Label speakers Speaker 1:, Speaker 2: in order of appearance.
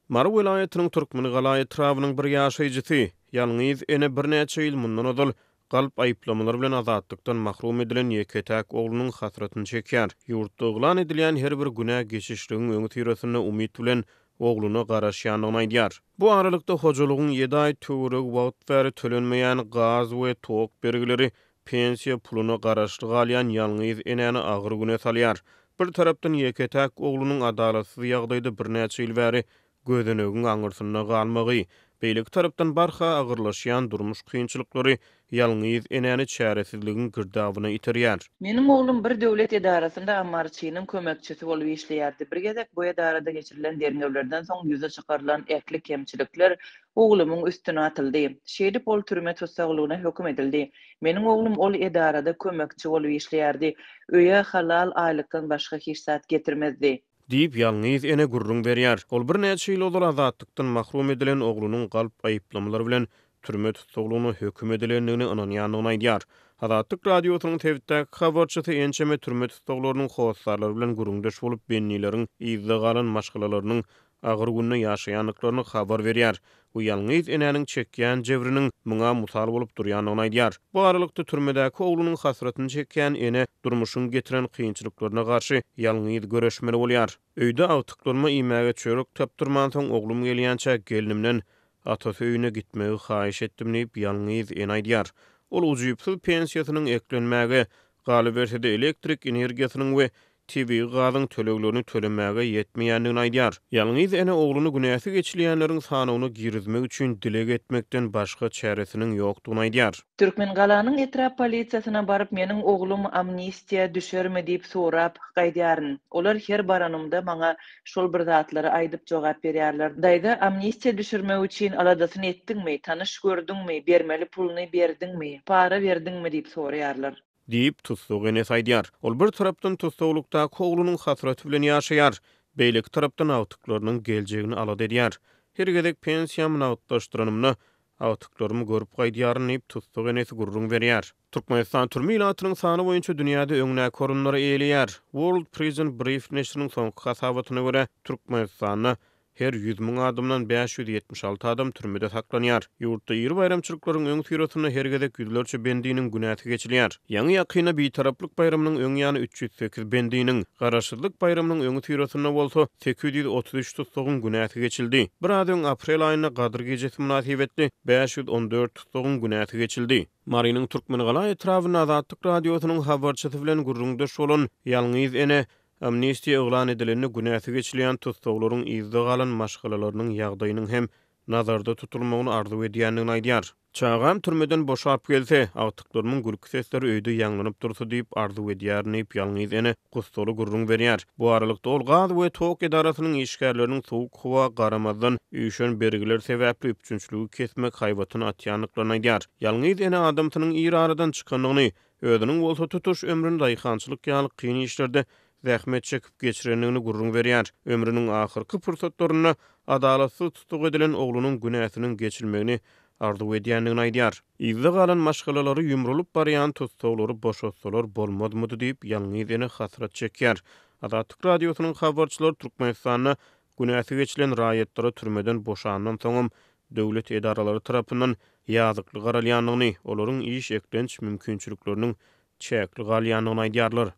Speaker 1: Mary welaýatynyň Türkmengala etrabynyň bir ýaşaýjysy, ýalňyz ene birnäçe ýyl mundan ozal galp aýyplamalar bilen azatlykdan mahrum edilen ýeke-täk oglunyň hasratyny çekýär. Ýurtda yglan edilýän her bir günä geçişligiň öňüsyrasynda umyt bilen ogluna garaşýandygyny aýdýar. Bu aralykda hojalygyň ýedi aý töweregi wagt bäri tölenmeýän gaz we tok bergileri pensiýa puluna garaşly galýan ýalňyz enäni agyr güne salýar. Bir tarapdan ýeke-täk oglunyň adalatsyz ýagdaýda birnäçe ýyl bäri gözenegiň aňyrsynda galmagy, beýleki tarapdan barha agyrlaşýan durmuş kynçylyklary ýalňyz enäni çäresizligiň girdabyna iterýär.
Speaker 2: Meniň oglum bir döwlet edarasynda ammarçynyň kömekçisi bolup işleýärdi. Bir gezek bu edarada geçirilen derňewlerden soň ýüze çykarylan ähli kemçilikler oglumyň üstüne atyldy. Şeýdip ol türme tussaglygyna höküm edildi. Meniň oglum ol edarada kömekçi bolup işleýärdi. Öýe halal aýlykdan başga hiç zat getirmezdi.
Speaker 1: Diýip, ýalňyz ene gürrüň berýär. Ol birnäçe ýyl ozal azatlykdan mahrum edilen oglunyň galp aýyplamalar bilen türme tussaglygyna höküm edilendigine ynanýandygyny aýdýar. Azatlyk Radiosynyň sebitdäki habarçysy ençeme türme tussaglarynyň hossarlary bilen gürrüňdeş bolup, bendileriň yzda galan maşgalalarynyň agyr günde ýaşaýandyklaryny habar berýär we ýalňyz enäniň çekýän jebriniň muňa mysal bolup durýandygyny aýdýar. Bu aralykda, türmedäki oglunyň hasratyny çekýän ene durmuşyň getiren kynçylyklaryna garşy ýalňyz göreşmeli bolýar. Öýde agtyklaryma iýmäge çörek tapdyrmansoň, oglum gelýänçä gelnimden atasy öýüne gitmegi haýyş etdim diýip, ýalňyz ene aýdýar. Ol ujypsyz pensiýasynyň eklenmäge, galyberse-de elektrik energiýasynyň we tebigy gazyň töleglerini tölemäge ýetmeýändigini aýdýar. Ýalňyz ene ogluny günäsi geçilýänleriň sanawyna girizmek üçin dileg etmekden başga çäresiniň ýokdugyny aýdýar.
Speaker 2: Türkmengalanyň etrap polisiýasyna baryp meniň oglum amnistiýa düşermi diýip sorap gaýdýaryn. Olar her baranymda maňa şol bir zatlary aýdyp jogap berýärler. Daýza amnistiýa düşürmek üçin aladasyny etdiňmi, tanyş gördüňmi, bermeli puluny berdiňmi, para berdiňmi diýip soraýarlar.
Speaker 1: Diýip, tussag enesi aýdýar. Ol bir tarapdan tussaglykdaky oglunyň hasraty bilen ýaşaýar, beýleki tarapdan agtyklarynyň geljegini alada edýär. Her gezek pensiýamy nagtlaşdyranymda, agtyklarymy görüp gaýdýaryn diýip, tussag enesi gürrüň berýär. Türkmenistan türme ilatynyň sany boýunça dünýäde öňdäki orunlary eýeleýär. World Prison Brief neşiriniň soňky hasabatyna görä, Türkmenistanda Her 100 000 adamdan 576 adam türmede saklanýar. Ýurtda iri baýramçylyklaryň öňüsyrasynda her gezek ýüzlerçe bendiniň günäsi geçilýär. Ýaňy-ýakynda Bitaraplyk baýramynyň öň ýany 308 bendiniň, Garaşsyzlyk baýramynyň öňüsyrasynda bolsa 833 tussagyň günäsi geçildi. Biraz öň aprel aýynda Gadyr gijesi mynasybetli 514 tussagyň günäsi geçildi. Marynyň Türkmengala etrabynda Azatlyk Radiosynyň habarçysy bilen gürrüňdeş bolan ýalňyz ene Amnistiýa yglan edilende günäsi geçilýän tussaglaryň yzda galan maşgalalarynyň ýagdaýynyň hem nazarda tutulmagyny arzuw edýändigini aýdýar. Çagam türmeden boşap gelse, agtyklarymyň gülki sesleri öýde ýaňlanyp dursa diýip arzuw edýärin diýip, ýalňyz ene gussaly gürrüň berýär. Bu aralykda, ol gaz we tok edarasynyň işgärleriniň sowuk howa garamazdan, üýşen bergiler sebäpli üpjünçiligi kesmek haýbatyny atýandyklaryny aýdýar. Ýalňyz ene adamsynyň ir aradan çykandygyny, Özüniň bolsa tutuş ömrüni daýhançylyk ýaly kyn işlerde zähmet çekip geçirendigini gürrüň berýär. Ömrüniň ahyrky pursatlarynda adalatsyz tutuk edilen oglunyň günäsiniň geçilmegini arzuw edýändigini aýdýar. Yzda galan maşgalalary ýumrulyp barýan tussaglary boşatsalar bolmazmydy diýip, ýalňyz ene hasrat çekýär. Azatlyk Radiosynyň habarçylary Türkmenistanda günäsi geçilen raýatlara türmeden boşandan soňam döwlet edaralary tarapyndan ýazykly garalýandygyny, olaryň iş eklenç mümkinçilikleriniň çäkli galýandygyny aýdýarlar.